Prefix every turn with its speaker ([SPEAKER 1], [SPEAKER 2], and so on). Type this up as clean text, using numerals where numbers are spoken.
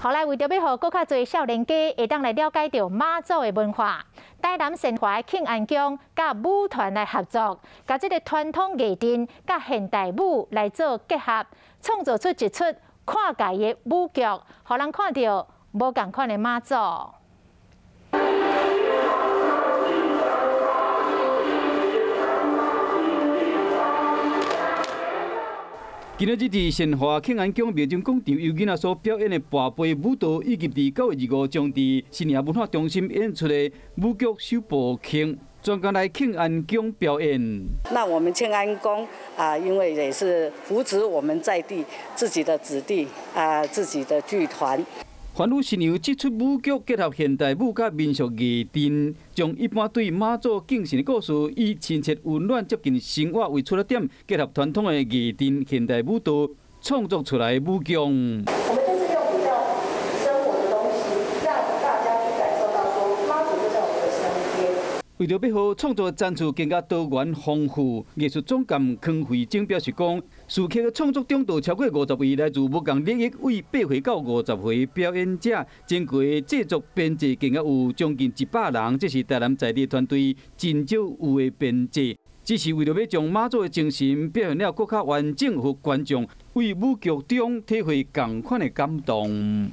[SPEAKER 1] 後來為著欲予閣較濟少年家會當來了解著媽祖的文化，台南善華慶安宮佮舞團來合作，共這個傳統藝陣佮現代舞來做結合，創造出一齣跨界的舞劇，予人看著無仝款的媽祖。
[SPEAKER 2] 今仔日佇善華慶安宮民眾廣場由囡仔所表演的跋杯舞蹈，以及佇9月25將佇新營文化中心演出的舞劇《守步慶》，專工來慶安宮表演。
[SPEAKER 3] 那我們慶安宮啊，因為也是扶植我們在地自己的子弟啊，自己的劇團。
[SPEAKER 2] 凡女新娘這齣舞劇結合現代舞佮民俗藝陣，將一般對媽祖敬神的故事，以親切溫暖接近生活為出發點，結合傳統的藝陣現代舞蹈，創作出來的舞劇。
[SPEAKER 4] 我們就是用比較生活的東西，讓大家去感受到說媽祖就在我們的身邊。
[SPEAKER 2] 為著欲予創作層次更加多元豐富，藝術總監康慧晶表示講，序曲的創作中就超過50位來自無仝領域，為8歲到50歲表演者，整個製作編制更加有將近100人，這是台南在地團隊真少有的編制。只是為著欲將媽祖的精神表現了閣較完整，予觀眾為舞劇中體會仝款的感動。